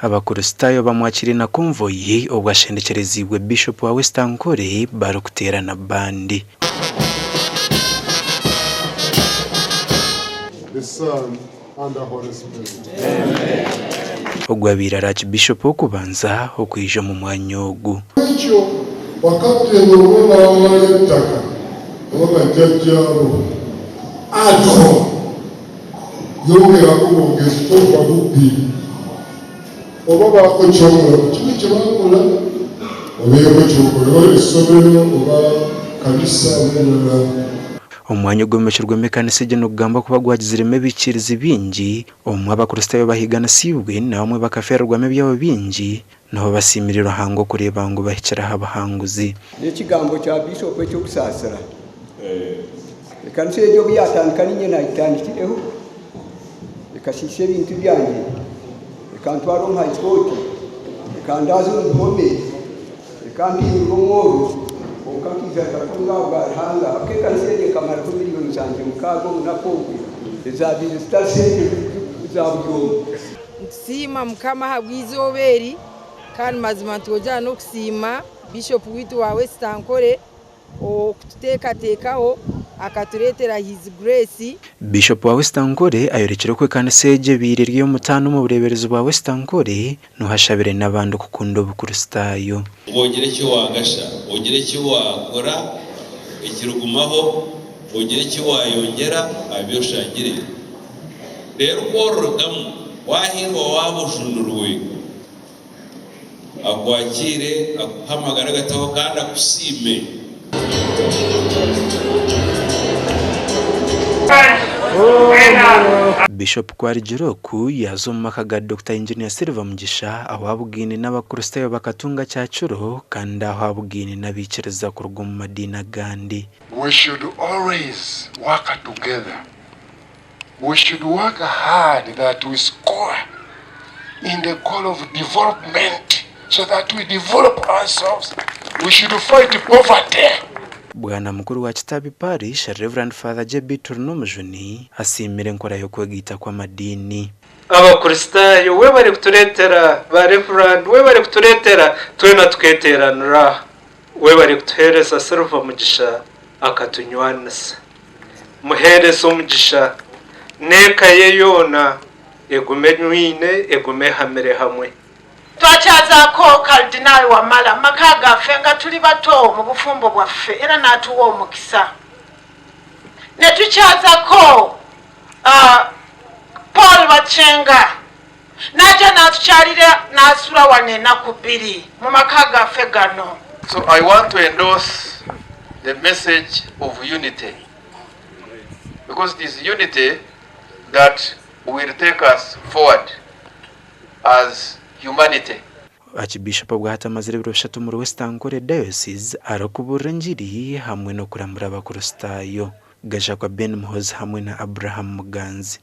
Abakristaayo bamwakiire na konvoyi obwo ashendekyereziibwe Bishop wa West Ankole barikuteerana bandi. The Son, and the Holy Spirit. Amen. Ogwo abaire ari Aakibiishopu w'okubanza okwija omu mwanya ogu. Ekyo bakaputeni obwo baawayo eitaka oba bajjajjaabo atyo yongerako bwongezi tofa bubbi oba baako kyokola ku kino kyebakola obeeko kyokola oba essomero oba kanisa oba ebirala. Omwanya ogwombekirwemu ekanisa egi nigugambwa kuba gwagiziremu ebihikiirizi bingi, omwe Abakristaayo bahiiganisiibwe n'abamwe bakafeererwamu ebyabo bingi, niho basiimire Ruhanga okureeba ngu bahikire aha buhanguzi. N'ekigambo kya Bishop eky'okusaasira. Ekanisa egyo obu yaatandika niinye naagitandikireho, ekashiisha ebintu byangye, ekantwara omu High Court, ekandaaza omu bihome, ekampindura omworo, kwonka nkaija nkatunga ahabwa Ruhanga ahabw'okuba ekanisa egyo ekamaraho miriyoni zangye mukaaga obunaku obwe ezaabaire zitari sente za buri omwe. Nitusiima Mukama ahabw'eizooba eri kandi mazima nitwongyera n'okusiima Bishop waitu wa West Ankole okututeekateekaho akatureetera His Grace. Bishop wa West Ankole ayorekire oku ekanisa egi ebaire eri ey'omutaano omu bureeberezi bwa West Ankole niho ashabire n'abandi kukunda obukristaayo. Ogire eki waagasha, ogire eki waakora ekirigumaho, ogire eki waayongyera aha bi oshangire. Reero ku orirugamu waahiirwa waaba ojunirwe, akwakiire, akuhe amagara agatahwaho kandi akusiime. Bishop ku arigira oku, yaaza omu maka ga Dokita Engineer Silver Mugisha ahu abugaine n'Abakristaayo bakatunga kyakiro kandi ahu abugaine n'abaikiriza kuruga omu madiini agandi. We should always work together. We should work hard that we score in the goal of development so that we develop ourselves. We should fight poverty. Bwana mukuru wa Kitabi Parish, Rev. Father JB Turinomujuni asiimire enkora y'okwegaita kw'amadiini. Abakristaayo webare kutureetera ba Reverand webare kutureetera twena tuketeeranira aha. Webare kutuheereza Silver Mugisha akatunywanisa. Muheereze omugisha n'eka ye yoona egume enywaine egume ehamire hamwe. Twakyazaako Cardinal Wamala mu maka gaffe nga tuli bato mu bufumbo bwaffe era n'atuwa omukisa. Ne tukyazako Paul Bakyenga n'ajja n'atukyalira n'asula wano enaku bbiri mu maka gaffe gano. So I want to endorse the message of unity because it is unity that will take us forward as humanity. Aakibiishopu obwahati amazire ebiro bishatu omuri West Ankole Diocese arikubuurira engiri hamwe n'okuramura abakristaayo. Gashakwa Ben Muhoozi hamwe na Abraham Muganzi.